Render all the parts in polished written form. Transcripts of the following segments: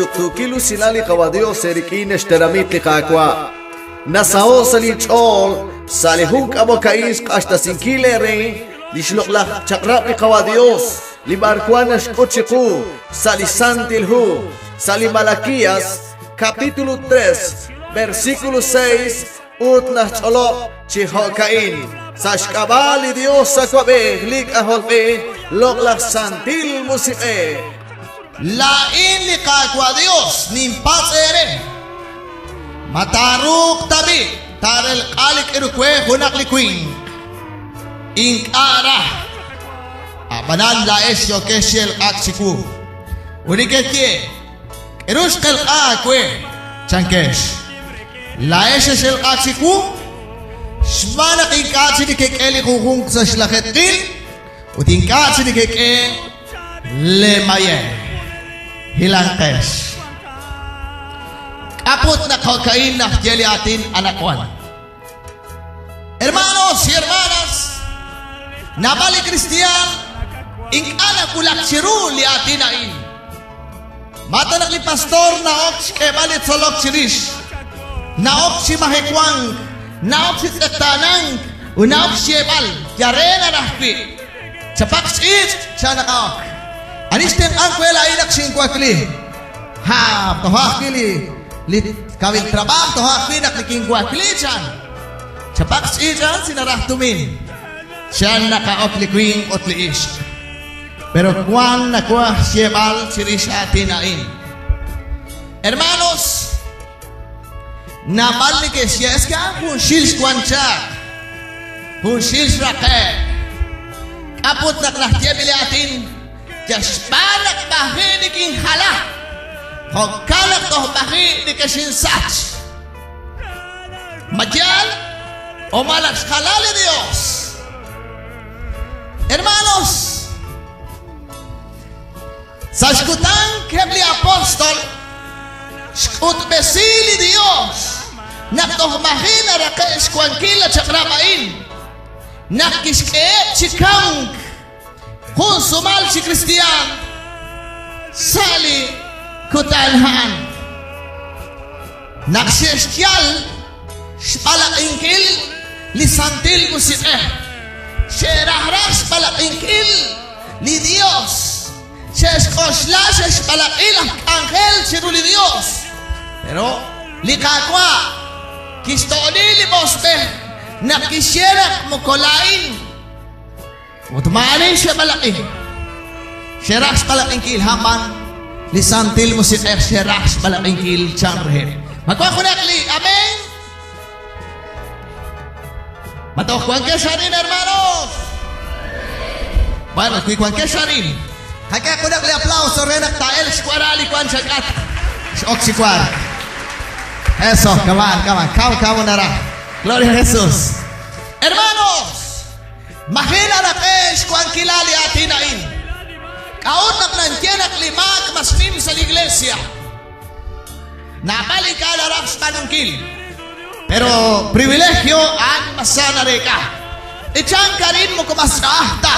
tuqtuukil usilal li Qawa' Dios eerik'in ex tenamit li Qaawa'. Nasaho' sa' linch'ool sa' li jun k'amok a'in xq'axtasinkil eere li xloq'laj chaq'rab' li Qawa' Dios li b'arwan naxk'ut chiqu sa' li Santil Hu, sa' li Malaquías, capítulo 3, versículo 6, ut naxch'olob' chi jo'ka'in, Sa' xk'ab'a' li Dios Awab'ej, li K'ajolb'ej, Loq'laj Santil Musiq'ej. Laa'in li Qaawa' Dios ninpatz' eere, ma taaruuq tab'i' taarelq'a li k'aru we junaq li winq? Ink'a' raj. Ab'anan laa'ex yookex chi elq'ak chiwu. Ut nekeye, K'aru xqelq'a aawe? chankex. Laa'ex xexelq'aak chiwu xb'aan naq ink'a' chik nekek'e li junjunq sa' xlajeetqil ut ink'a' chik nekek'e leemayej. Hilanqex. K'a'put naq jo'ka'in naxye li aatin anaqwan? Hermanos y hermanas, naab'al li kristiaan ink'a' nawulak chiru li aatin a'in. Ma ta naq li pastor na'ok xk'eeb'al li tzolok chirix, na'ok chi majewank, na'ok chi tz'eqtaanank ut na'ok xyeeb'al yare naraj wi'. Chapaq xch'iich' chan naqa'ok. Ani xtenq'ank we laa'in naq xinwakli? Ha, toja' ajwi' li li kawil trab'aaj toja' ajwi' naq nikinwakli chan. Chapaq xch'iich' a'an si naraj tumin. Chan naqa'ok li winq ut li ixq. Pero wan nawaj xyeeb'al chirix aatin a'in. Hermanos, naab'al neke'xye es que a'an junxil xwan chaq, junxil xraqe'. K'a'put naq najye li aatin yal xb'aan naq b'aji' nikinjala, jo'kan naq toj b'aji' nekexinsach. Ma yaal o malaj xjala li Dios? Hermanos, sa' xkutan eb' li apóstol xk'utb'esi li Dios naq toj maji' naraqe' xwankil la chaq'rab' a'in, naq kixk'eheb' chi kamk jun sumal chi kristiaan sa' li kutan a'an. Naq xe'xyal xb'alaq'inkil li Santil Musiq'ej, xe'raj raj xb'alaq'inkil li Dios, xe'xk'oxla xe'xb'alaq'i laj k'anjel chiru li Dios. Pero li Qaawa' kixto'oni li moosb'ej naq kixye naq moko laa'in Ut maa'ani xeb'alaq'i. Xeraj xb'alaq'inkil hab'an li Santil Musiq'ej xeraj xb'alaq'inkil chan reheb'. Ma wank junaq li amén? Ma toj wankex arin, hermanos? Bueno, wi wankex arin, qak'e junaq li aplauso re naq taa'elq xwara li wank chak'atq. X'ok chi wark. Eso, come on, come on. Kaw, kaw naraj. Gloria a Jesús. Hermanos, Maji' naraqe' xwankilal li aatin a'in. K'a'ut naq nanye naq li maak mas nim sa' li iglesia? Naab'al ink'a' naraj xb'aanunkil, pero privilegio a'an mas sa nareek'a. B'ichank arin moko mas ch'a'aj ta.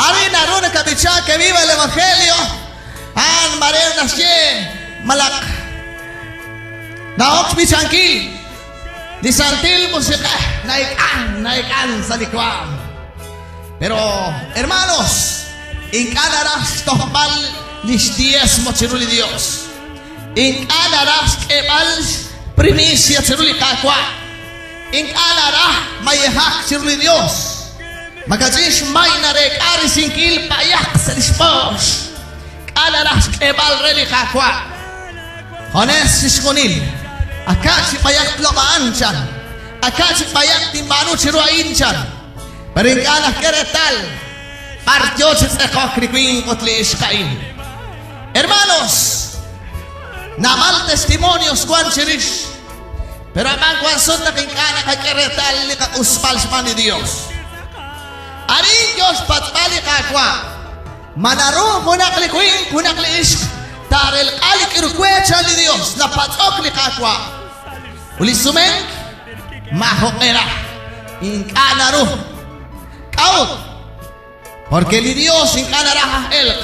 Arin naru nakab'icha Que viva el Evangelio. A'an mare naxye malaq na'ok xb'ichankil. Li Santil Musiq'ej na'ek'an, na'ek'an sa' li waam. Pero, hermanos, ink'a' naraj xtojb'al li xdiezmo chiru li Dios. Ink'a' naraj xk'eeb'al xprimicia chiru li Qaawa'. Ink'a' naraj mayejak chiru li Dios. Makach'in xmay nareek'a risinkil pa'yaq sa' li xb'oox. K'a' naraj xk'eeb'al re li Qaawa'? Jones chixjunil. Aka' chi b'ayaq tloq' a'an, chan. Aka' chi b'ayaq tinb'aanu chiru a'in, chan. Pero ink'a' naxk'e reetal b'ar yo chi tz'eqok li winq ut li ixq a'in. Hermanos, naab'al testimonios wan chirix, pero ab'an wan sut naq ink'a' naqak'e reetal li qaq'usb'al xb'aan li Dios. Arin yo xpatz'b'al li Qaawa'. Ma naru junaq li winq, junaq li ixq taarelq'a li k'iru we, chan li Dios, napatz'ok li Qaawa'. Ut li sumenk, maajoq'e raj, ink'a' naru. K'a'ut? Porque li Dios ink'a' naraj aj elq'.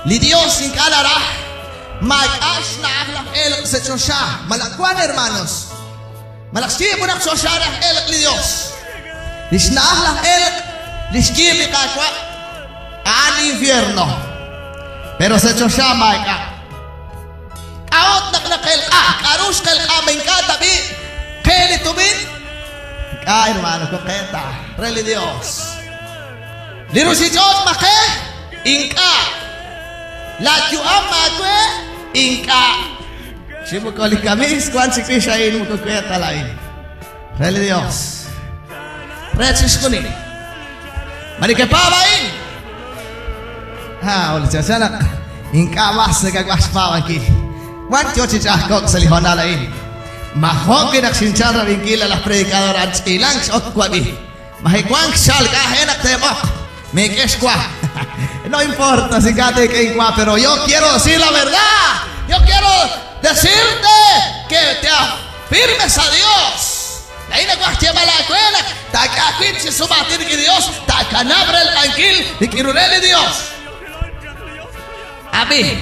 Li Dios ink'a' naraj Maak'a' xna'aj laj elq' sa' choxa. Malaj wan, hermanos? Malaj xyiib' junaq choxa re aj elq' li Dios? Li xna'aj laj elq' li xyiib' li Qaawa' a'an li infierno. Pero sa' choxa maak'a'. K'a'ut naq naqelq'a? K'a'ru xqelq'a? Ma ink'a' tab'i' qe li tumin? Ink'a', hermano, ko qe ta. Re li Dios. Li ruchich'och' ma qe? Ink'a'. Laa yu'am maawe? Ink'a'. Chi moko li kamiis wank chiwix a'in moko we ta laa'in. Re li Dios. Re chixjunil. Ma nekepaab' a'in? Ha, ol chanchan naq ink'a' mas nakawaj xpaab'ankil. Wan yo chi ch'a'ajko'k sa' li hoonal a'in. Majo' wi naq xinchal rab'inkil a laj predicador an ch'iilank x'ok wab'i. Majewank xchalk aj e naq teeb'oq. Meek'e xwa. No importa si ink'a' teek'e inwa, pero yo quiero decir la verdad. Yo quiero decirte que te afirmes a Dios. Laa'in nawaj xyeeb'al aawe naq taak'e aawib' chi sum aatin rik'in Dios, taakanab' relq'ankil rik'in rure li Dios. Ab'i,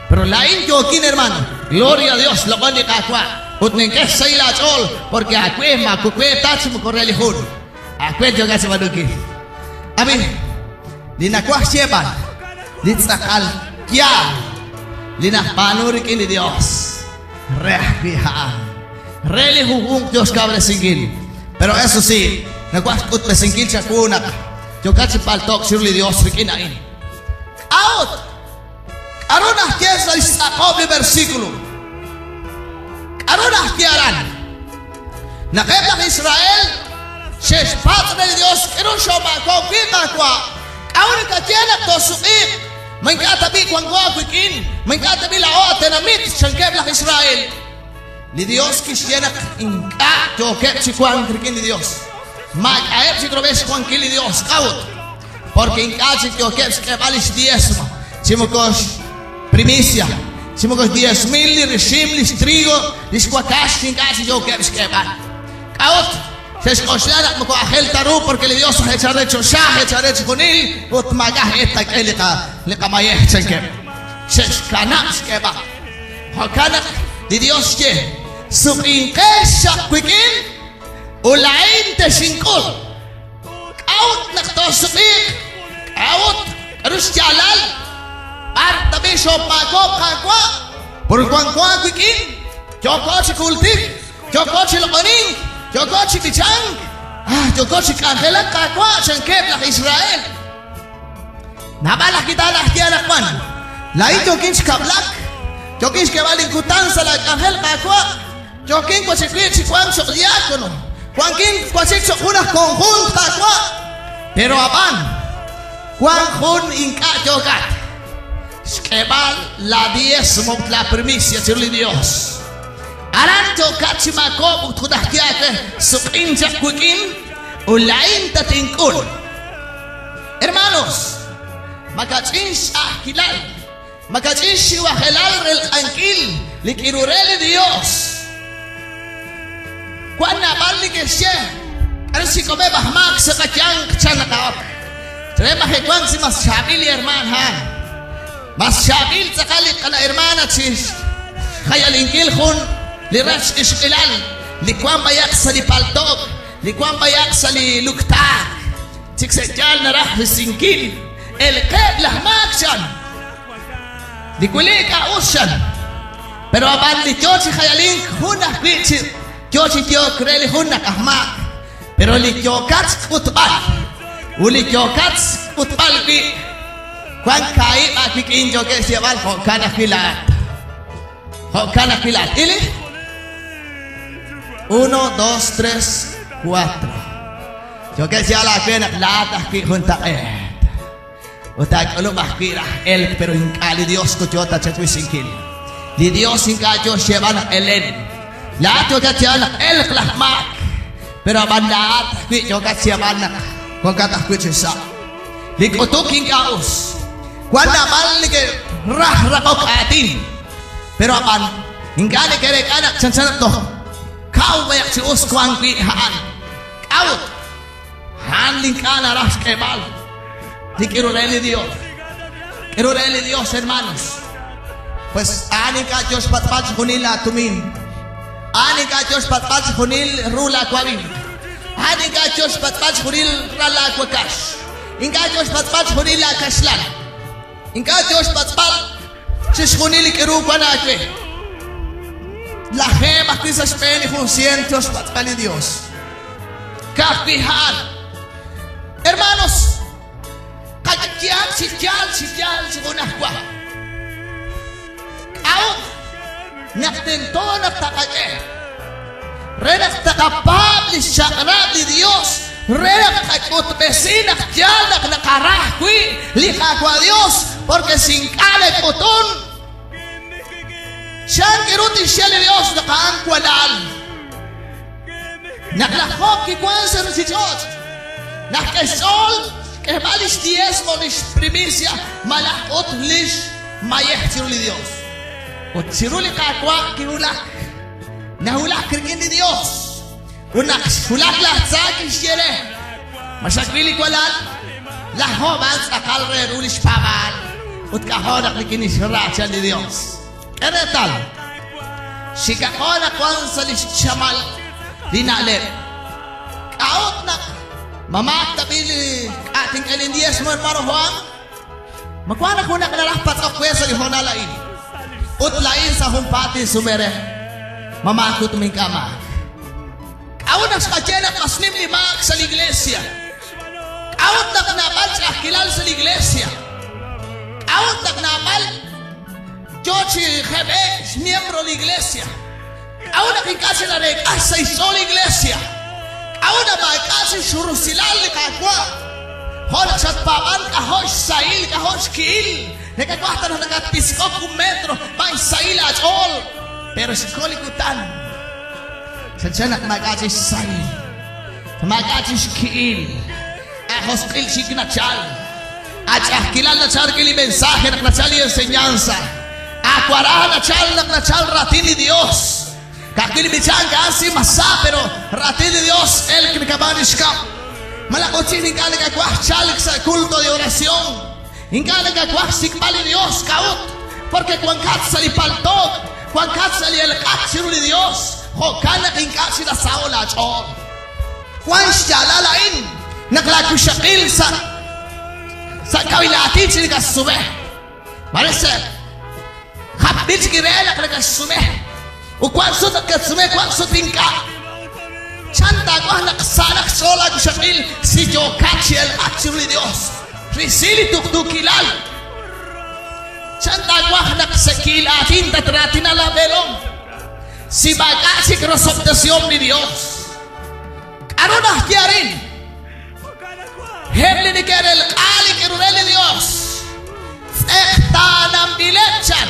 pero laa'in yookin, hermano. Gloria a Dios, loq'on li Qaawa'. Ut nink'e xsahil aach'ool, porque aawe maawa' we ta chi moko re li jun. Aawe yookat xb'aanunkil. Ab'i, li nawaj xyeeb'al, li tz'aqal yaal, li najb'aanu rik'in li Dios, re ajwi' a'an. Re li junjunq yo xkawresinkil. Pero eso sí, nawaj xk'utb'esinkil chawu naq yookat chi palto'k chiru li Dios rik'in a'in. K'a'ut? K'aru naxye sa' xtz'aqob' li versículo? K'aru naxye aran? Naq eb' laj Israel xe'xpatz' re li Dios k'aru xoomaakob'k wi' Qaawa', k'a'ut nakaye naq toosuq'iiq? Ma ink'a' tab'i' wanko aawik'in? Ma ink'a' tab'i' laa'o atenamit? chankeb' laj Israel. Li Dios kixye naq ink'a' yookeb' chi wank rik'in li Dios. Maak'a'eb' chik rub'el xwankil li Dios. K'a'ut? Porque ink'a' chik yookeb' xk'eeb'al lix diezmo, chi moko xprimicia, chi moko xdiezmil li rixim, lix trigo, lix wakax, ink'a' chik yookeb' xk'eeb'al. K'a'ut? Xe'xk'oxla naq moko aajel ta ru porque li Dios aj eechal re choxa, aj eechal re chixjunil, ut maak'a' aj e tak'e li qa li qamayej chankeb'. Xe'xkanab' xk'eeb'al. Jo'kan naq li Dios xye, Suq'inqex chaq wik'in ut laa'in texink'ul. K'a'ut naq toosuq'iiq? K'a'ut? K'aru xyaalal? B'ar tab'i' xoomaakob'k, Qaawa'? Pur wanko aawik'in, yooko chi kultik, yooko chi loq'onink, yooko chi b'ichank, ah, yooko chi k'anjelak, Qaawa', chankeb' laj Israel. Naab'al aj kital aj ye anaqwan. Laa'in yookin chi kab'lak, yookin xk'eeb'al inkutan sa' laak'anjel, Qaawa'. Yookin wachik wi' chi wank cho'q diácono, wankin wachik cho'q jun aj conjunt, Qaawa'. Pero ab'an, wank jun ink'a' yookat xk'eeb'al la diezmo ut la primicia chiru li Dios. Aran yookat chi maakob' ut jun aj ye aawe, suq'in chaq wik'in ut laa'in tatink'ul. Hermanos, makach'in xch'a'ajkilal, makach'in xxiwajelal relq'ankil li k'iru re li Dios. Wan naab'al li ke'xye, k'aru xsik'omeb' aj maak sa' qayanq chan naqa'ok. Re majewank si mas chaab'il li hermaan a'an. Mas chaab'il tz'aqal li qana hermana chi xjayalinkil jun li rach ixqilal li wan b'ayaq sa' li palto'k, li wan b'ayaq sa' li luktaak. Chik sa' yaal naraj risinkil elqeb' laj maak chan. Li wili ink'a' us chan. Pero ab'an li yo chi jayalink jun ajwi' chi yo chi yook re li jun naq aj maak. Pero li yookat xk'utb'al ut li yookat xk'utb'al wi' wank kaahib' aawik'in yookeb' xyeeb'al jo'kan ajwi' laa'at. Jo'kan ajwi' laa'at. Ili. Uno, dos, tres, cuatro. Yookeb' xyaal aawe naq laa'at ajwi' juntaq'eet. Ut taak'ulub' ajwi' raj elk, pero ink'a' li Dios moko yoo ta chawisinkil. Li Dios ink'a' yoo xyeeb'al naq elen. Laa'at yookat xyeeb'al naq elq laj maak, pero ab'an laa'at ajwi' yookat xyeeb'al naq wankat ajwi' chi sa'. Li k'utuk ink'a' us. Wan naab'al neke'raj raqok aatin, pero ab'an ink'a' neke'reek'a naq chanchan naq toj kaw b'ayaq chi us wank wi' a'an. K'a'ut? A'an li ink'a' naraj xk'eeb'al li k'iru re li Dios. K'iru re li Dios, hermanos. Pues a'an ink'a' yo xpatz'b'al chixjunil laatumin. A'an ink'a' yo xpatz'b'al chixjunil ru laawawimq. A'an ink'a' yo xpatz'b'al chixjunil ral laawakax. Ink'a' yo xpatz'b'al chixjunil laakaxlan. Ink'a' yo xpatz'b'al chixjunil li k'aru wank aawe. Lajeeb' ajwi' sa' xb'een li jun sient yo xpatz'b'al li Yos. Ka'ajwi' a'an. Hermanos, qayehaq chi yaal chi yaal chi junajwa. K'a'ut naq tento naq taqak'e? Re naq taqapaab' li xchaq'rab' li Yos, re naq tqak'utb'esi naq yaal naq naqara ajwi' li Qaawa' Yos, porque si ink'a' nak'utun, chan ru tixye li Yos naq a'an walal? Naq laj Job kiwank sa' ruuchich'och', naq k'e xch'ool xk'eeb'al li xdiezmo, li xprimicia malaj ut li xmayej chiru li Yos. Ut chiru li Qaawa' kiwulak, nawulak rik'in li Yos. Ut naq xwulak laj tza kixye re, Ma xawil li walal? Laj Job a'an tz'aqal re ru li xpaab'aal ut k'ajo' naq nikinixra chan li Yos. K'e reetal, xikaqo naq wank sa' li xchamal li na'leb'. K'a'ut naq ma maak tab'i' li k'a' tink'e lindiezmo, hermano Juan? Ma wank naq junaq naraj patz'ok we sa' li hoonal a'in? Ut laa'in sa' junpaat tinsume re, Ma maak ut ma ink'a' maak? K'a'ut naq xqaye naq mas nim li maak sa' li iglesia? K'a'ut naq naab'al ch'a'ajkilal sa' li iglesia? K'a'ut naq naab'al Yo chi jeb'e'k xmiembro li Iglesia. K'a'ut naq ink'a' xe'reek'a xsahil xch'ool li Iglesia? K'a'ut naq maak'a' chik xrusilal li Qaawa'? Jo' naq xatpaab'ank k'ajo' xsahil, k'ajo' xki'il. Nakawaj ta naq nakatpisk'ok jun metro, b'an xsahil aach'ool. Pero xko li kutan. Chanchan naq maak'a' chik xsahil, maak'a' chik xki'il. Ajosq'il chik nachal. Ach'a'ajkilal nachal rik'in li mensaje naq nachal li enseñanza. Awara nachal naq nachal raatin li Dios. Ka'ajwi' li b'ichank a'an si mas sa, pero raatin li Dios elk nakab'aan li xkab'. Malaj ut chik ink'a' nakawaj chalk sa' culto de oración. Ink'a' nakawaj xsik'b'al li Dios. K'a'ut? Porque wankat sa' li paltook, wankat sa' li elq'ak chiru li Dios. Jo'kan naq ink'a' chi nasaho' laach'ool. Wank xyaalal a'in naq laawixaqil sa' sa' kawil aatin chi nakatxsume. Mare sa' japb'il chik re naq nakatxsume. Ut wank sut naq katsume, wank sut ink'a'. Chan taawaj naq sa'alaq xch'ool laawixaqil si yookat chi elq'ak chiru li Yos. Risi li tuqtuukilal. Chan taawaj naq sa' ki'il aatin tatraatina laab'eelom. Si maak'a' chik rosob'tesihom li Yos. K'aru naxye arin? Eb' li neke'relq'a li k'aru re li Yos tz'eqtaananb'ileb' chan.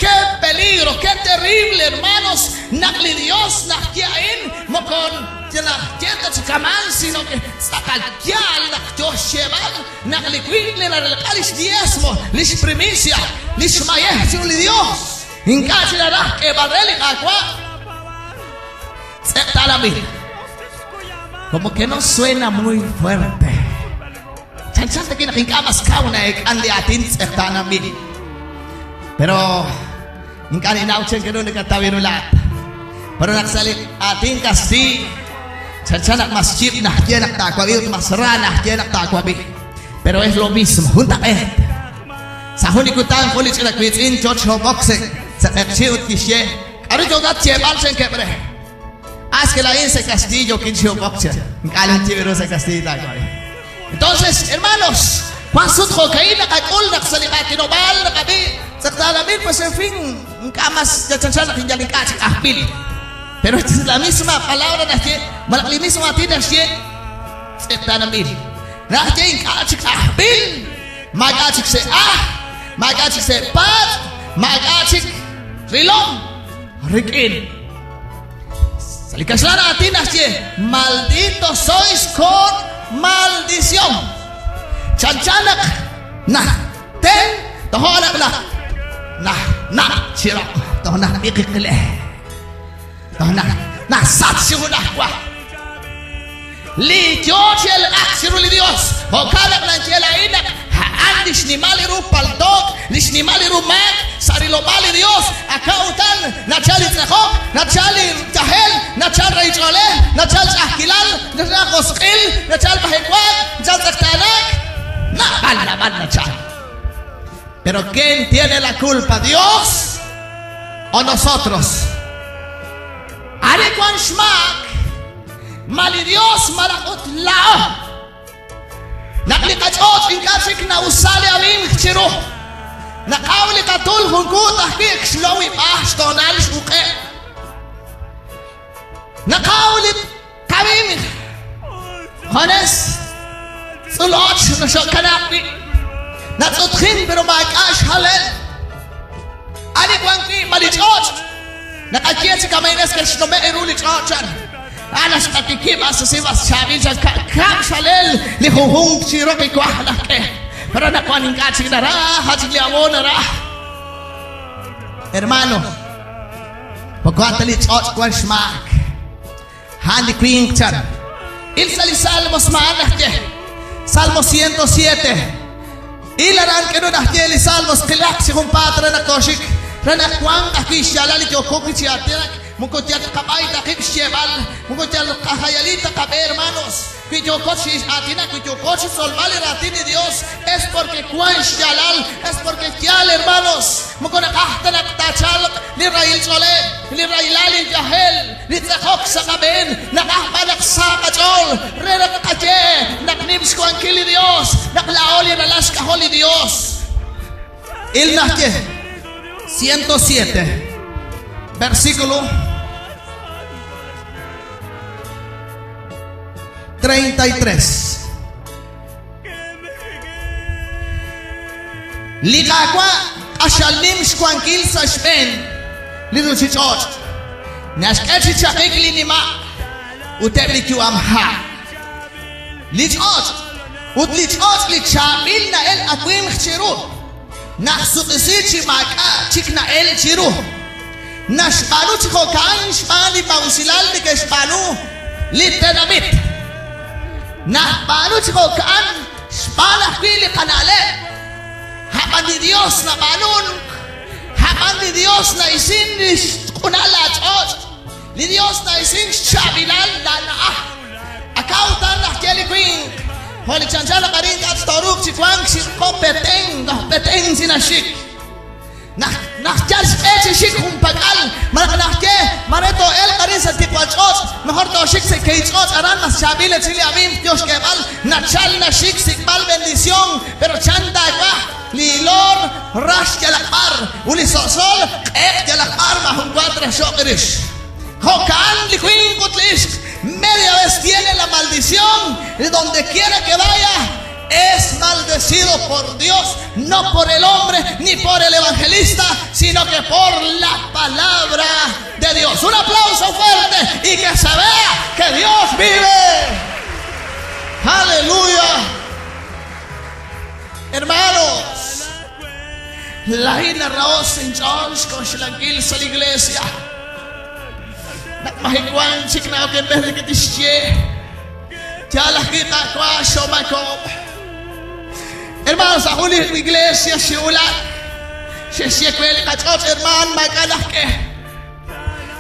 ¡Qué peligro, qué terrible, hermanos! Naq li Dios naxye a'in moko naxye ta chi kaman, sino que tz'aqal yaal naq yo xyeeb'al naq li winq li narelq'a li xdiezmo, li xprimicia, li xmayej chiru li Dios, ink'a' chi naraj k'eeb'al re li Qaawa'. Tz'eqtaananb'il. Como que no suena muy fuerte. Chanchan ta naq ink'a' mas kaw na'eek'an li aatin tz'eqtaananb'il. Pero ink'a' ninnaw chan ru nakataw ru laa'at. Pero naq sa' li aatin kastiiy, chanchan naq mas yib' naxye naq taawab'i ut mas ra naxye naq taawab'i. Pero es lo mismo, juntaq'eet. Sa' jun li kutan jun li ch'ina wiitz'in yo chi hob'ok sa' q'eqchi' ut kixye, K'aru yookat xyeeb'al chankeb' re? Ah, es que laa'in sa' Castillo kinxhob'ok chan. Ink'a' ninye ru sa' Castillo taawab'i. Entonces, hermanos, wan sut jo'ka'in naqak'ul naq sa' li qaatinob'aal naqab'i tz'eqtaananb'il, pues en fin, ink'a' mas chanchan naq yal ink'a' chik ajb'il. Pero es la misma palabra naxye, malaj li mismo aatin naxye tz'eqtaananb'il. Naxye ink'a' chik ajb'il, maak'a' chik se'aj, maak'a' chik se'paat, maak'a' chik rilom rik'in. Sa' li kaxlan aatin naxye, maldito sois con maldición. Chanchan naq najten tojo' naq naj naj naq chiroq toj naj b'iqiqile toj naj najsach chi junajwa. Li yo chi elq'ak chiru li Yos. Jo'kan naq naxye laa'in naq a'an li xnimal ru paltook, li xnimal ru maak. Aka utan nachal li tz'ejok, nachal li yajel, nachal rahil ch'oolej, nachal ch'a'ajkilal, nachal josq'il, nachal majewaak, nachal tz'eqtaanaak. Naab'al, naab'al nachal. Pero ¿quién tiene la culpa? ¿Dios o nosotros? Ani wan xmaak, ma li Dios malaj ut laa'o. Naq li qach'och' ink'a' chik na'usa li awimq chiru. Naqaw li qatul jun kuut ajwi' xlow ib'aj xtoonal x'uq'e'. Naqaw li qawimq junes tz'uloch naxo'kanaaq wi'. Natz'utjin pero maak'a' xjalel. Ani wan wi' ma li ch'och'. Naqaye chi kama'ines ke xnume' ru li ch'och' chan. A naxq'atikib' asesib'as chaab'il chan ka'kab' xalel li junjunq chi roq li waj laj k'e. Pero anaqwan ink'a' chik naraj, a' chik li abono naraj. Hermano, moko a'an ta li ch'och' wan xmaak. A'an li winq chan. Il sa' li Salmos ma'an naxye. Salmo 107. Il aran k'enu naxye li Salmos qilaq chi junpaat re naq tooxik. Re naq wanq ajwi' xyaalal li yooko wi' chi aatinak. Moko yal qab'ay ta qib' xyeeb'al, moko yal qajayali ta qab'e, hermanos. Wi yooko chi aatinak, wi yooko chi tzolb'al li raatin li Dios, es porque wan xyaalal, es porque yaal, hermanos. Moko naqaj ta naq taachalq li rahil ch'oolej, li rahilal, li yajel, li tz'eqok sa' qab'een. Naqaj b'an naq sa qach'ool re naq qaye naq nim xwankil li Dios, naq laa'o li ralal xk'ajol li Dios. Il naxye 107, versículo 33. Li Qaawa' q'axal nim xwankil sa' xb'een li ruuchich'och'. Naxk'e chi chaqik li nima' ut eb' li yu'am ha'. Li ch'och' ut li ch'och' li chaab'il na'el awimq chiru, naxsuq'isi chi maak'a' chik na'el chiru. Naxb'aanu chi jo'kan xb'aan li maa'usilal neke'xb'aanu li tenamit. Naxb'aanu chi jo'kan xb'aan ajwi' li qana'leb'. A'b'an li Dios nab'aanunk, a'b'an li Dios na'isin li xq'unal laach'och', li Dios na'isin xchaab'ilal laana'aj. Akawtan najye li winq, jo' li chanchan naq arin k'a' tooruuq chi wank xik'o Petén, toj Petén si naxik. Naq naxyal xq'e chi xik junpak'al, malaj naxye, mare too'elq arin sa' tiqwal ch'och', mejor tooxik sa' kehil ch'och' aran mas chaab'il chi li awimq yo xk'eeb'al, nachal naxik xsik'b'al bendición, pero chan taawaj li loor rax yalaq b'ar ut li so'sol q'eq yalaq b'ar maajun wa traxo'q rix. Jo'kan li winq ut li ixq media vez tiene la maldición y donde quiera que vaya es maldecido por Dios, no por el hombre ni por el evangelista, sino que por la palabra de Dios. Un aplauso fuerte y que se vea que Dios vive. Aleluya. Hermanos, laa'in naraho' inch'ool xk'oxlankil sa' li iglesia. Naq majewank chik na'ok en vez de que tixye yaal ajwi' Qaawa' xoomaakob'k. Hermanos, sa' jun li iglesia xiwulak, xe'xye we li qach'och', hermaan, maak'a' najk'e.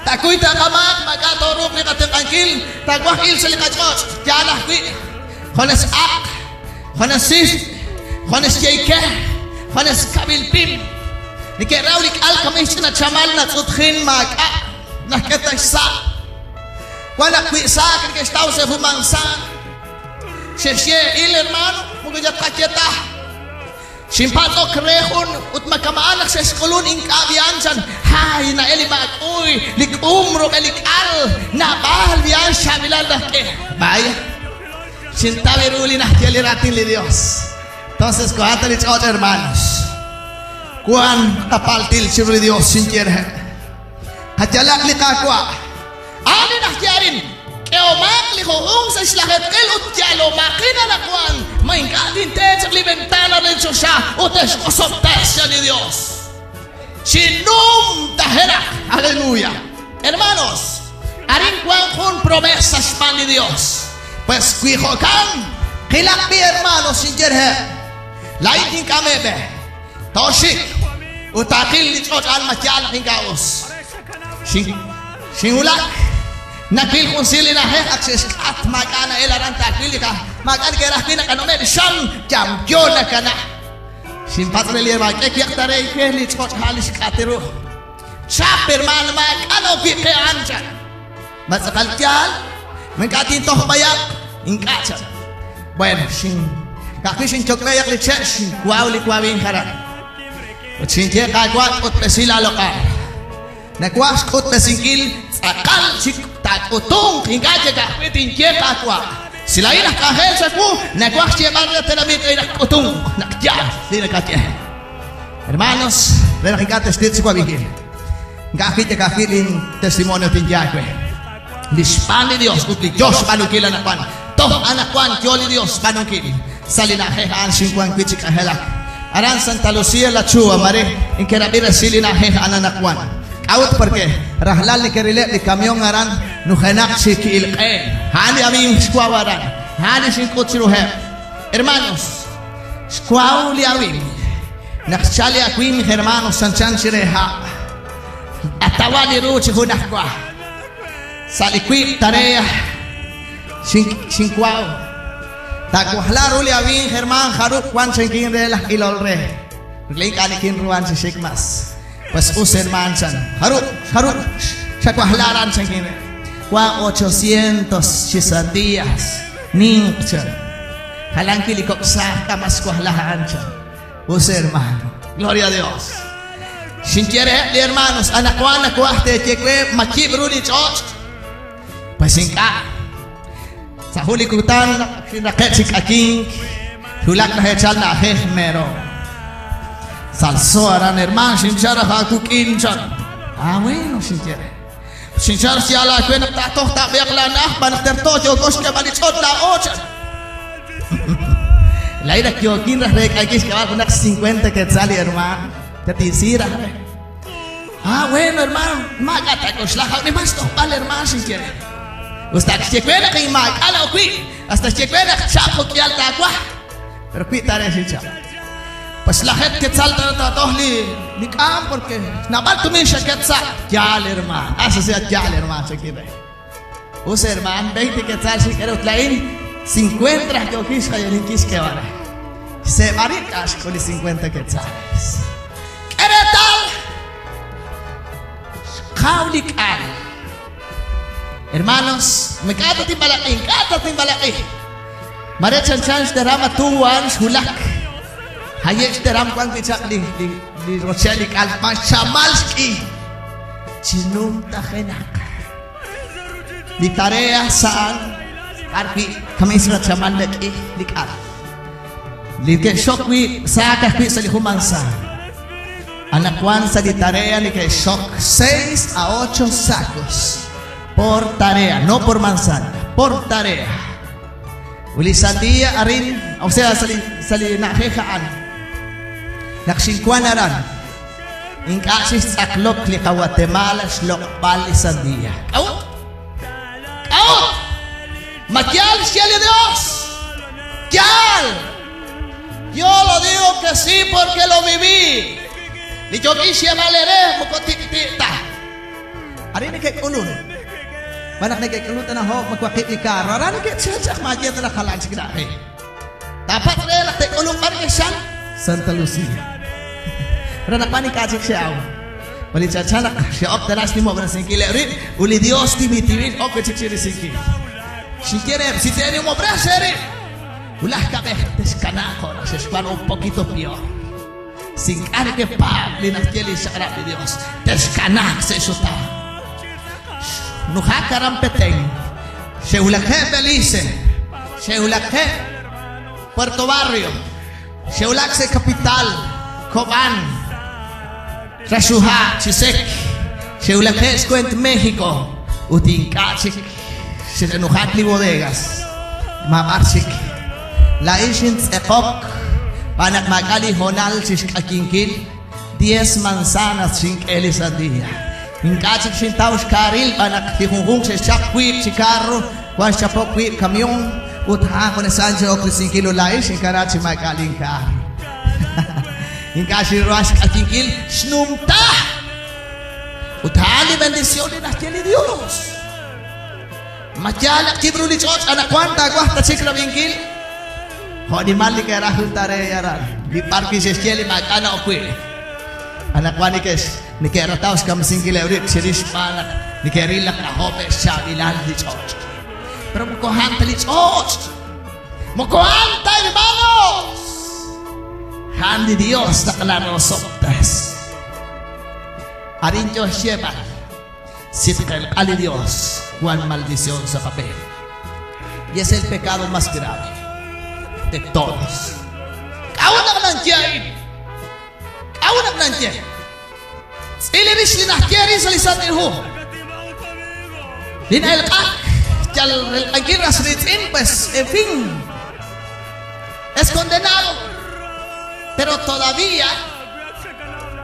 Taakuy taaqamaak, maak'a' tooruuq li qatenq'ankil, taawaj il sa' li qach'och', yaal ajwi'. Junes aq, junes sism, junes yeyke, junes kab'il pim. Neke'raw li k'al kamik ch'ina chamal natz'utjin maak'a' naxk'e ta xsa'. Wan naq wi saak neke'xtaw sa' jun mansaan. Xe'xye, il hermano, moko yal tqaye ta. Xinpatz'ok re jun ut ma kama'an naq xe'xk'ulun ink'a' b'ihan chan, hay na'el li maak'uy, li k'um rub'el li k'al, naab'al b'ihan xchaab'ilal naxk'e. Vaya, xintaw ru li naxye li raatin li Dios. Entonces, kohata li ch'och', hermanos. Wan qapaltil chiru li Dios xinye reheb'. Qayalaq li Qaawa'. Ani naxye arin, k'ehomaq li junjunq sa' xlajeetqil ut yalomaqin anaqwan, ma ink'a' tinte chaq li ventana re choxa ut tex'osob'tes chan li Dios. Chi numtajenaq. Aleluya. Hermanos, arin wank jun promesa xb'aan li Dios. Pues wi jo'kan, qilaq b'i hermanos xinye reheb'. Laa'in tink'am eeb'e. Tooxik. Ut taaqil li ch'och' a'an ma yaal naq ink'a' us. Xinwulak, nawil jun siir li na'ajej ak xe'xk'at, maak'a' na'el aran taawil li ka, maak'a' neke'raj wi' naqanume' li xam, yamyo nakana. Xinpatz' re li hermaan, k'e wiaq ta re we li ch'och' a'an li xk'at ru. Chap, hermaan, maak'a' na'ok wi' qe a'an, chan. Ma tz'aqal yaal? Ma ink'a' tintoj b'ayaq? Ink'a' chan. Bueno, xin ka'ajwi' xinyok'b'eyaq li che' xinwaw li wawinj aran. Ut xinye, Qaawa', k'utb'esi laaloq'al. Nawaj xk'utb'esinkil tz'aqal chik taak'utunq, ink'a' ye ka'ajwi' tinye, Qaawa'. Si laa'in aj k'anjel chawu, nawaj xyeeb'al re tenamit re naq k'utunq naq yaal li nakaye. Hermanos, re naq ink'a' textitz' chi wab'inkil. Ink'a' ajwi' ka'ajwi' lin testimonio tinye aawe. Li xb'aan li Dios ut li yoo xb'aanunkil anaqwan. Toj anaqwan yoo li Dios xb'aanunkil. Sa' li na'ajej a'an xinwan wi' chi k'anjelak. Aran Santa Lucía La Chua, mare inkerab'i resil li na'ajej a'an anaqwan. K'a'ut? Porque rajlal neke'rileb' li kamion aran nujenaq chi ki'il q'een. A'an li amiiw xwaw aran. A'an li xink'ut chiruheb'. Hermanos, xwaw li awimq. Naq xchal li awimq, hermanos, chanchan chire ha'. Atawa li ru chi junajwa. Sa' li wiib' tarea xinwaw. Taawajla ru li awimq, hermaan, jarub' wan chankin re laj ilol re. Li ink'a' nikinruhan chi xik mas. Pues us, hermaan, chan. Jarub', jarub' xawajla aran chankin re. Wan 800 chi sandías. Ninq, chan. Jalan wi' li kok' saaj k'a mas xwajla a'an, chan. Us, hermano. Gloria a Dios. Xinye reheb' li hermanos, anaqwan nawaj teeye we ma yib' ru li ch'och'. Pues ink'a'. Sa' jun li kutan naq xinraqe' chi k'ayink, xwulak laj eechal na'ajej mero. Salso aran, hermaan, xinchal raj aawik'in, chan. Ah, bueno, xinye re. Xinchal xyaal aawe naq taatoj taab'eeq laana'aj, xb'aan naq terto yooko xk'eeb'al li ch'och' laa'o, chan. Laa'in ak yookin raj reek'ankil xk'eeb'al junaq 50 quetzal li hermaan. Tatinsi raj re. Ah, bueno, hermano, maak'a' taak'oxla, jawnimal xtojb'al, hermaan, xinye re. Us ta xye we naq inmaak'a' na'ok wi', hasta xye we naq chap jo'k'ihal taawaj. Pero wi' ta re xinchap. Pues lajeeb' quetzal taatoj li li k'aam porque naab'al tumin xaket sa'. Yaal, hermaan. Ah, eso sea yaal, hermaan, xinye re. Us, hermaan, 20 quetzal xink'e re ut laa'in 50 raj yookin xjayalinkil xk'eeb'al re. Xseeb'a rib' k'a' xk'ul li 50 quetzales. K'e reetal! Xkaw li k'al. Hermanos, ink'a' tatinb'alaq'i, ink'a' tatinb'alaq'i. Mare chanchan xteram atuwan xwulak. Haye' xteram wan wi' chaq li li li rochel li k'al xb'aan xchamal xk'i. Chi numtajenaq. Li tarea sa'an b'ar wi' kamin sa chamal nak'i li k'al. Li ke'xok wi' saak ajwi' sa' li jun manzaan. Anaqwan sa' li tarea neke'xok 6 a 8 sacos por tarea, no por manzana, por tarea. Ut li sandía arin, o sea, sa' li sa' li na'ajej a'an, naq xinwan aran, ink'a' xixtz'aqlok li qaGuatemala xloq'b'al li sandía. K'a'ut? K'a'ut? Ma yaal xye li Dios? Yaal! Yo lo digo que sí porque lo viví. Li yookin xyeeb'al eere moko tik'ti' ta. Arin neke'k'ulun. Xb'aan naq neke'k'ulun tana hoob' ma waqib' li carro. Aran neke'chal chaq maaye ta naq jalan chik na'ajej. Taapatz' re naq te'k'ulunq b'ar ke'xchal? Santa Lucía. Re naq b'an ink'a' chik xe'aw. Ut li chanchan naq xe'ok tana xnimob'resinkileb' rib' ut li Dios timil ok chik chi risinkil. Xinye reheb', si teenimob'res eerib', wulaj kab'ej texkanaaq jo' naq xexwan un poquito peor. Si ink'a' nekepaab' li naxye li xchaq'rab' li Dios, texkanaaq sa' xutaan. Nujak aran Petén, xe'wulakeb' Belice, xe'wulakeb' Puerto Barrio, xe'wulak sa' Capital, Cobán, Raxuha, Chisec, xe'wulakeb' xkwent México, ut ink'a' chik xe'nujak li bodegas. Maab'ar chik. Laa'in xintz'eqok xb'aan naq maak'a' li hoonal chi xk'ayinkil diez manzanas xink'e li sandía. Ink'a' chik xintaw xkaaril xb'aan naq li junjunq xe'xchap wiib' chi carro, wan xchapok wiib' kamion ut a'an junes a'an xe'ok risinkil ut laa'in xinkana chi maak'a' linkaar. Ink'a' xinruhan xk'ayinkil xnumta. Ut a'an li bendición li naxye li Dios. Ma yaal naq yib' ru li ch'och' anaqwan taawaj ta chik rab'inkil? Jo' nimal li ke'raj ru ta re aran, li b'ar wi' xe'xye li maak'a' na'ok wi'. Anaqwan neke'x neke'rataw xkamsinkileb' rib' chirix xb'aan naq neke'ril naq k'ajo' pe' xchaab'ilal li ch'och'. Pero moko a'an ta li ch'och'. Moko a'an ta, hermanos. A'an li Dios naq narosob'tes. Arin yo xyeeb'al. Si tqelq'a li Dios, wan maldición sa' qab'een. Y es el pecado más grave de todos. K'a'ut naq nanye a'in? K'a'ut naq nanye? Tz'il rix li naxye rix sa' li Santil Hu. Li na'elq'ak yal relq'ankil ras riitz'in, pues, en fin, es condenado. Pero todavía,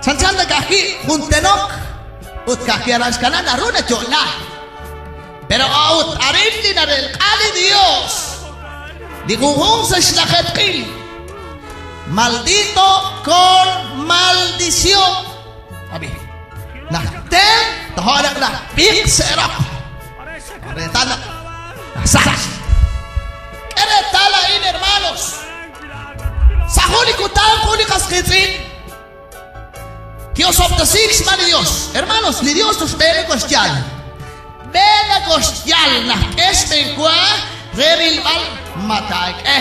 chanchan nakajwi' jun tenok ut ka'ajwi' aran xkana naru nayo'la. Pero a'ut arin li narelq'a li Dios, li junjunq sa' xlajeetqil, maldito con maldición. Abi, najter tojo' naq najpiq se'roq. Reetal naq nasach. K'e reetal a'in, hermanos. Sa' jun li kutan jun li qas qiitz'in Kiosob'tesiik xb'aan li Dios. Hermanos, li Dios toxb'eene koxyal. B'eene koxyal naq k'e xb'eenwa re rilb'al ma taak'e.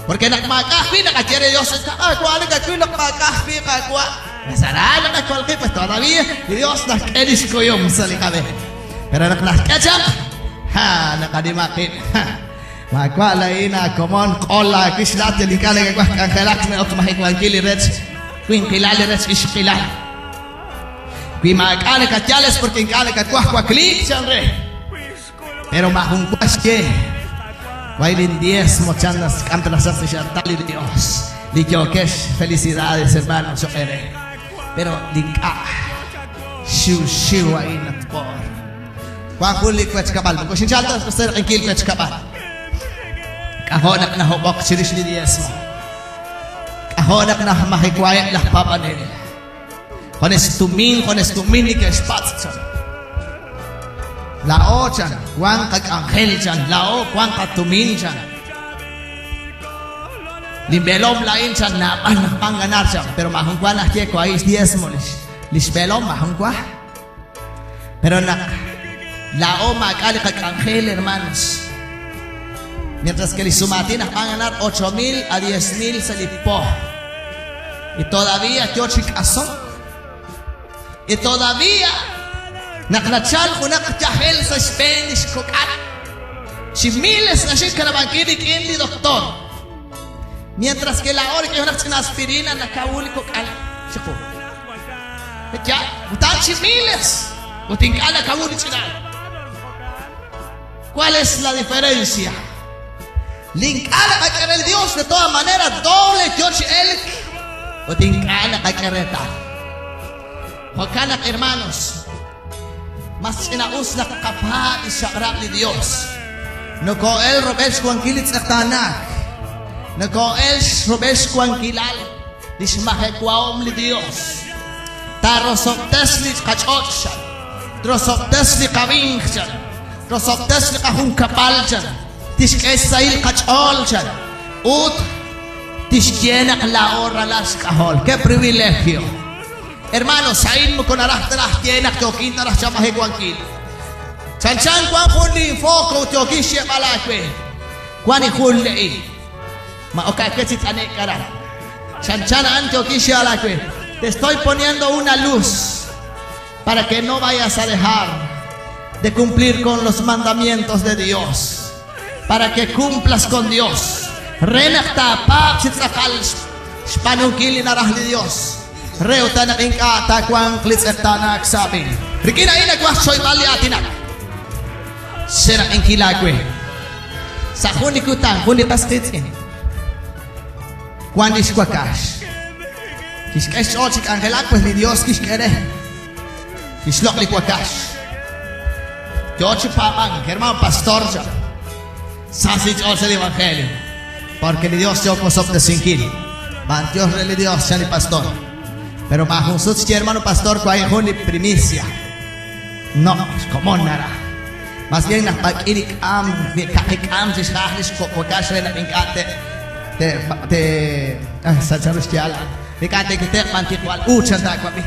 Porque naq maak'a' ajwi' naqaye re Dios, Qaawa' nakawil naq maak'a' ajwi' Qaawa'. Nasara naqakol qib', pues todavía li Dios naxk'e lix kuyum sa' li qab'e. Pero naq naxk'e chaq, ja, naqanima qib'. Maawa' laa'in aakomon, q'ol laawix laa'at yal ink'a' nakawaj k'anjelak na'ok majewankil li rech winqilal li rech ixqilal. Wi maak'a' nakayal es porque ink'a' nakawaj wakliik chan re. Pero maajun wa xye way lin diezmo chan nask'am ta laj sa' xartal li Dios. Li yookex felicidades hermano cho'q eere. Pero li ink'a' xiwxiw a'in at por. Wank jun li wechkab'al. Moko xinchalk ta xseraq'inkil wechkab'al. K'ajo' naq nahob'ok chirix li diezmo. K'ajo' naq najmajiwaheb' laj paab'anel. Jones tumin, jones tumin li ke'xpatz' chan. Laa'o chan, wank qak'anjel chan, laa'o wank qatumin chan. Linb'eelom laa'in chan naab'al naq b'an ganar chan, pero maajun wa naxye wahi' xdiezmo lix b'eelom maajun wa. Pero naq laa'o maak'a' li qak'anjel, hermanos. Mientras que li sumaatin aj b'an ganar 8,000 a 10,000 sa' li po. Y todavía yo chi k'asok. Y todavía naq nachal junaq yajel sa' xb'een li xkok'al. Chi miles naxik kanab'ankil rik'in li doctor. Mientras que laa'o rik'in junaq ch'ina aspirina nakawu li kok'al chiqu. Ya, utan chi miles. Ut ink'a' nakawu li ch'inal. ¿Cuál es la diferencia? Li ink'a' naqak'e re li Dios de todas maneras doble yo chi elk. Ut ink'a' naqak'e reetal. Jo'kan naq, hermanos, mas ch'ina'us naq qapaab' li xchaq'rab' li Dios. Noko'el rub'el xwankil li tz'eqtaanaak. Noko'el rub'el xwankilal li xmajewahom li Dios. Taarosob'tes li qach'och' chan. Trosob'tes li qawinq chan. Trosob'tes li qajunkab'al chan. Tixk'e xsahil qach'ool chan. Ut tixye naq laa'o ralal xk'ajol. ¡Qué privilegio! Hermanos, a'in moko naraj ta raj ye naq yookin ta raj chamajewankil. Chanchan wan jun li foco ut yookin xyeeb'al aawe. Wan li jun le'il. Ma ok aawe chi t'ane'k aran. Chanchan a'an yookin xyeeb'al aawe. Te estoy poniendo una luz para que no vayas a dejar de cumplir con los mandamientos de Dios. Para que cumplas con Dios. Re naq taapaab' chi tz'aqal xb'aanunkil li naraj li Dios. Re utan naq ink'a' taawanq li tz'eqtaanaak sa' aab'een. Rik'in a'in nawaj xchoyb'al li aatinak. Xseraq'inkil aawe. Sa' jun li kutan, jun li qas qiitz'in wan lix wakax. Kixk'e xch'ool chi k'anjelak, pues li Dios kixk'e re. Kixloq' li wakax. Yo chi paab'ank, hermano pastor, chan. Sa sa' inch'ool sa' li evangelio. Porque li Dios yook osob'tesinkil. B'antiox re li Dios, chan li pastor. Pero maajun sut xye hermano pastor wahi' jun li primicia. No, xkomon naraj. Más bien naq b'ak'i li k'aam, li kaqi k'aam chi xja'aj li xkok' wakax re naq ink'a' te te te ah, sa' chanru xyaal a'an. Ink'a' te'kite'q b'an tiqwal u chan taawab'i.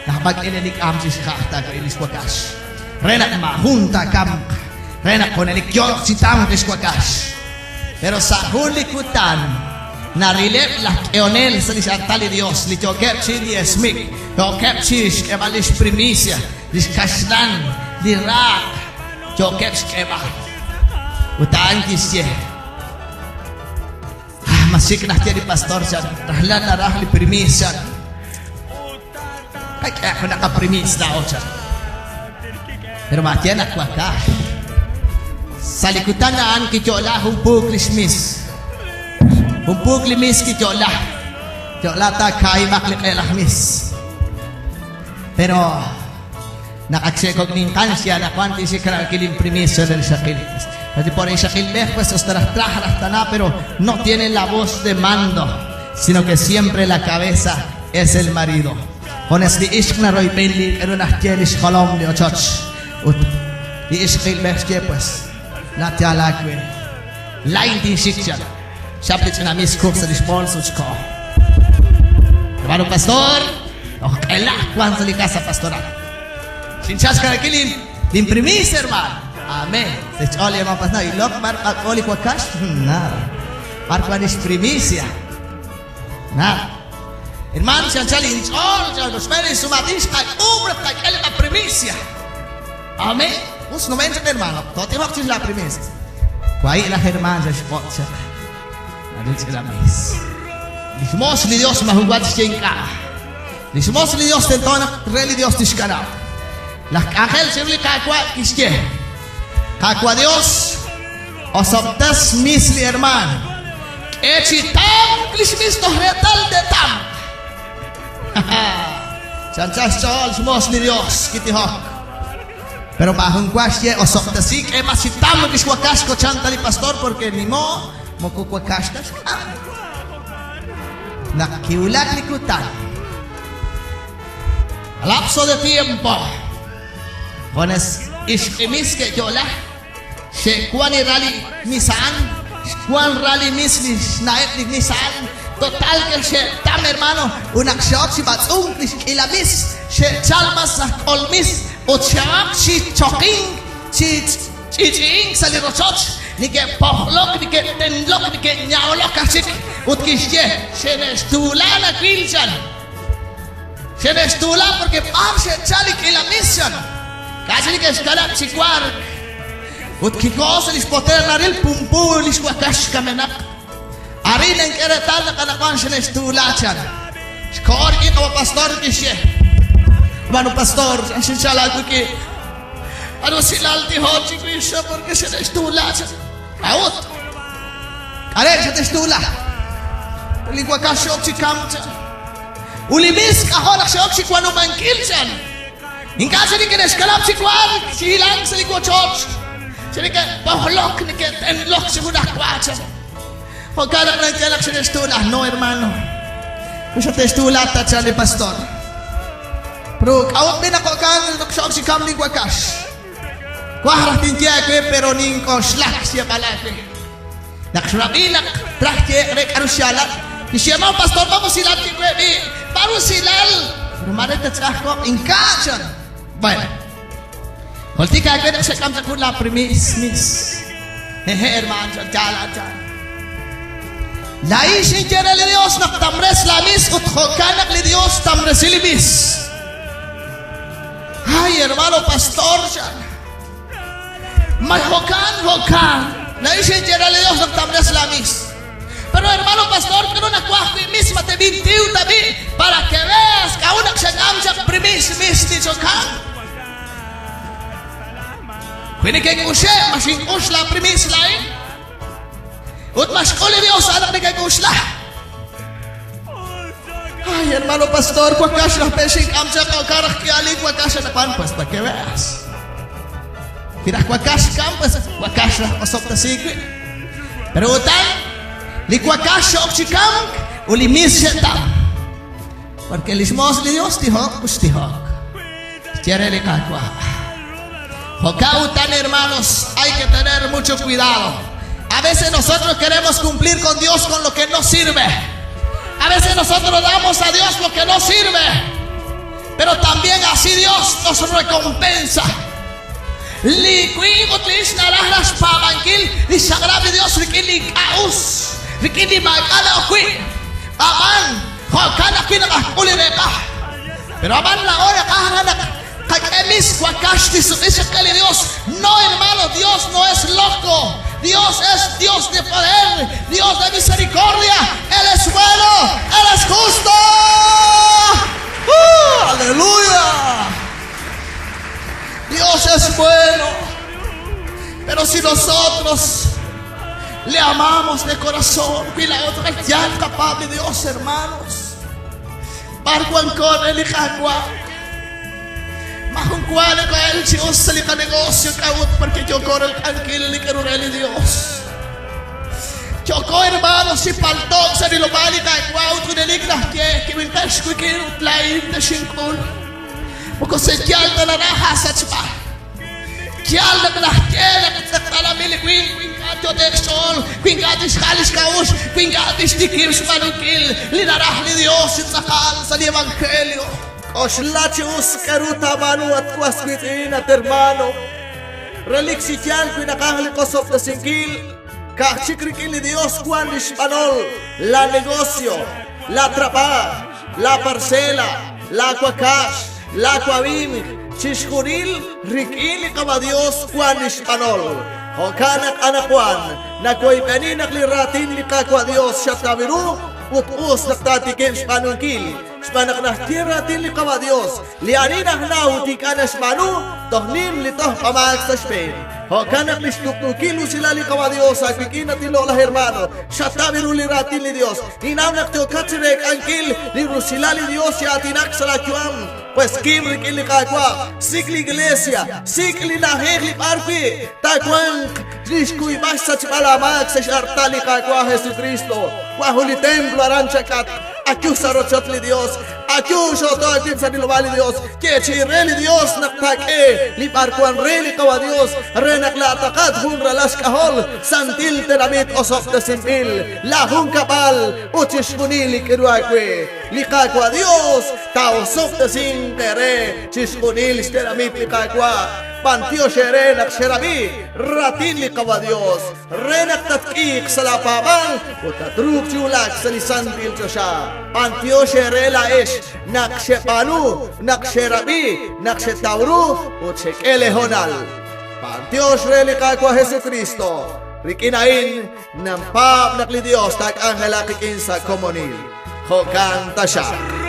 Naq b'ak'i li k'aam chi xja'aj taawab'i li xwakax. Re naq maajun taakamq, re naq junelik yooq chi tamk li xwakax. Pero sa' jun li kutan narileb' laj k'ehonel sa' lix artal li Dios li yookeb' chi diezmik, yookeb' chi xk'eeb'al lix primicia, lix kaxlan, li raaq, yookeb' xk'eeb'al. Ut a'an kixye, Ah, ma xik najye li pastor chan, rajlal naraj li primiis chan. Qak'ehaq junaq qaprimiis laa'o chan. Pero maaye naq wakax. Sa' li kutan a'an kiyo'la jun puuk li xmis. Jun puuk li mis kiyo'la. Yo'la ta kaahib'aq li q'eel aj mis. Pero naq ak xe'kok'ninqan xye anaqwan tixik ra'ankil imprimiis re li xaqil. Así por ixaqilb'ej pues ostaraj traj raj tana, pero no tiene la voz de mando, sino que siempre la cabeza es el marido. Jones li ixq naroyb'en li k'aru naxye li xjolom li ochoch. Ut li ixqilb'ej xye pues la yaal aawe. Lain tinxik chan. Xap li ch'ina mis kuk sa' li xbools ut xko'o. Hermano pastor, toj q'elaj wan sa' li casa pastoral. Xinchal xka'akil l'imprimis, hermano. Amén. Se xch'ool li hermano pastor. Ilok b'ar b'ak'o li wakax. Nada. B'ar wan lix primicia. Nada. Hermano, xanchal inch'ool, chal roxb'een li sumatin xqak'uub' raj qak'e li qaprimicia. Amén. Us no ven, hermano. Totihoq chix la primicia. Wahi' laj hermano sa xb'ot chaq. Naril ch'ina mis. Lix moos li Dios majun wa tixye ink'a'. Lix moos li Dios tento naq re li Dios tixkanab'. Laj k'anjel chiru li Qaawa' kixye, Qaawa' Dios, osob'tes mis li hermano. K'e chi tamk lix mis toj reetal te'tamq. Chanchal xch'ool xmoos li Dios kitijok. Pero maajun wa xye osob'tesi k'e mas chi tamk lix wakax kochanta li pastor porque ni mo moko wakax ta xk'am. Naq kiwulak li kutan. Lapso de tiempo. Jones ixq'imis ke'yo'la. Xe'wan li rali misa'an. Xwan rali mis li xna'eb' li misa'an. Total que xe'tam hermano. Unaq xe'ok chi b'atz'unk li xk'ila mis. Xe'chal mas aj k'ol mis. Ut xe'ok chi choqink chi ch'ich'i'ink sa' li rochoch. Neke'pojlok, neke'tenlok, neke'ña'olok aj chik. Ut kixye, xe'ne'xtuula nawil chan. Xe'ne'xtuula porque b'ar xe'chal li k'ila mis chan. K'a'chi neke'xkanab' chi wark. Ut kiko'o sa' li xpoter naril pumpu li xwakax kamenaq. Arin nank'e reetal naq anaqwan xe'ne'xtuula chan. Xko'o rik'in qawa pastor kixye. Hermano pastor, xinchal aawik'in. Ano silal tiho chiwix porque xe'ne'xtuula chan. K'a'ut. K'are xe'te'xtuula. Li wakax xe'ok chi kamk chan. Ut li mis k'ajo' naq xe'ok chi wanumankil chan. Ink'a' chik neke'xkanab' chi wark, chi hilank sa' li wochoch. Chi neke'pojlok, neke'tenlok chi junajwa chan. Jo'kan naq nank'e naq xe'te'xtuula. No, hermano. Xe'te'xtuula ta chan li pastor. Pero k'a'ut b'i naq jo'kan naq xe'ok chi kamk li wakax. Waj raj tinye aawe pero nink'oxlak xyeeb'al aawe. Naq xrab'i naq traj yeeq re k'aru xyaalal, kixye hermano pastor b'ar usilal kiwe b'i', b'ar usilal. Pero mare tatch'ajko'q ink'a' chan. Bueno. Jultik aawe naq xak'am chaq jun la primis mis. Jeje hermano chan yaal chan. Laa'in xinye re li Dios naq tamres la mis ut jo'kan naq li Dios tamresi li mis. Ay, hermano pastor, chan. Ma jo'kan, jo'kan. Laa'in xinye re li Dios naq tamres la mis. Pero hermano pastor, k'aru nawaj wi' mis ma teb'intiw tab'i' para que veas k'a'ut naq xak'am chaq primis mis li jo'kan. Wi neke'k'uxe', ma xink'ux la primis laa'in. Ut ma xk'ul li Dios a'an naq neke'k'uxla. Ay, hermano pastor, wakax raj pe xink'am chaq jo'kan raj k'ihalil wakax anaqwan, pues pa que veas. Wi raj wakax kam, pues wakax raj osob'tesiik wi'. Pero utan, li wakax xe'ok chi kamk, Ut li mis xe'tam. Porque li xmoos li Dios tijok ut xtijok. Xye re li Qaawa'. Jo'kan utan, hermanos, hay que tener mucho cuidado. A veces nosotros queremos cumplir con Dios con lo que no sirve. A veces nosotros damos a Dios lo que no sirve. Pero también así Dios nos recompensa. Li winq ut li ixq naraj raj xpaab'ankil li xchaq'rab' li Yos rik'in li ink'a' us, rik'in li maak'a' na'ok wi'. Ab'an, jo'kan ajwi' naqak'ul li reeqaj. Pero ab'an laa'o naqaj raj naq qak'e mis wakax li sutq'i xaqe li Dios. No, hermano, Dios no es loco. Dios es Dios de poder, Dios de misericordia. Él es bueno, Él es justo. ¡Uh, aleluya! Dios es bueno. Pero si nosotros le amamos de corazón, y la otra ya capaz de Dios, hermanos. B'ar wanko re li Qaawa'. Maajun wa nokoo'elk chi us sa' li qanegocio k'a'ut porque yooko relq'ankil li k'aru re li Dios. Yooko hermanos chi palto'k sa' rilob'aal li Qaawa' ut junelik naxye kimilqex wik'in ut laa'in texink'ul. Moko se yaal ta naraj aasachb'al. Yaal naq naxye naq tz'eqtaananb'il li winq wi ink'a' tyot'e'q xch'ool, wi ink'a' tixjal li xk'a'uxl, wi ink'a' tixtikib' xb'aanunkil li naraj li Dios chi tz'aqal sa' li evangelio. K'oxla chi us k'aru taab'aanu at was wiitz'in, at hermano. Relik chi yaal wi naqaj li qosob'tesinkil, ka'aj chik rik'in li Dios wank li xb'anol, la negocio, la trabaaj, la parcela, la wakax, la wawimq, chixjunil rik'in li Qawa' Dios wank li xb'anol. Jo'kan naq anaqwan nawoyb'eni naq li raatin li Qaawa' Dios xataw ru ut us naq taatikib' xb'aanunkil. Xb'aan naq naxye raatin li Qawa' Dios, li ani najnaw ut ink'a' naxb'aanu, toj nim li tojb'amaak sa' xb'een. Jo'kan naq li xtuqtuukil usilal li Qawa' Dios aawik'in at inloq'laj hermano, xataw ru li raatin li Dios. Ninnaw naq yookat chi reek'ankil li rusilal li Dios chi aatinak sa' laayu'am. Pues kim rik'in li Qaawa', sik' li iglesia, sik' li na'ajej li b'ar wi' taawanq li xkuyb'al xsachb'al aamaak sa' x'artal li Qaawa' Jesukristo. Wan jun li templo aran chak'atq. Ayu sa' rochoch li Dios, ayu xoto aawib' sa' rilob'aal li Dios, yeechi'i re li Dios naq taak'e li b'arwan re li Qawa' Dios re naq laataqat jun ralal xk'ajol santil tenamit osob'tesinb'il, laajunkab'al ut chixjunil li k'aru aawe. Li Qaawa' Dios taa'osob'tesinq eere chixjunil xtenamit li Qaawa'. B'antiox eere naq xerab'i raatin li Qawa' Dios re naq tatk'iiq sa' laapaab'aal ut tatruuq chi wulak sa' li santil choxa. B'antiox eere laa'ex naq xeb'aanu, naq xerab'i, naq xetaw ru ut xek'e leehoonal. B'antiox re li Qaawa' Jesukristo. Rik'in a'in nampaab' naq li Dios taak'anjelaq qik'in sa' komonil. Jo'kan taxaq.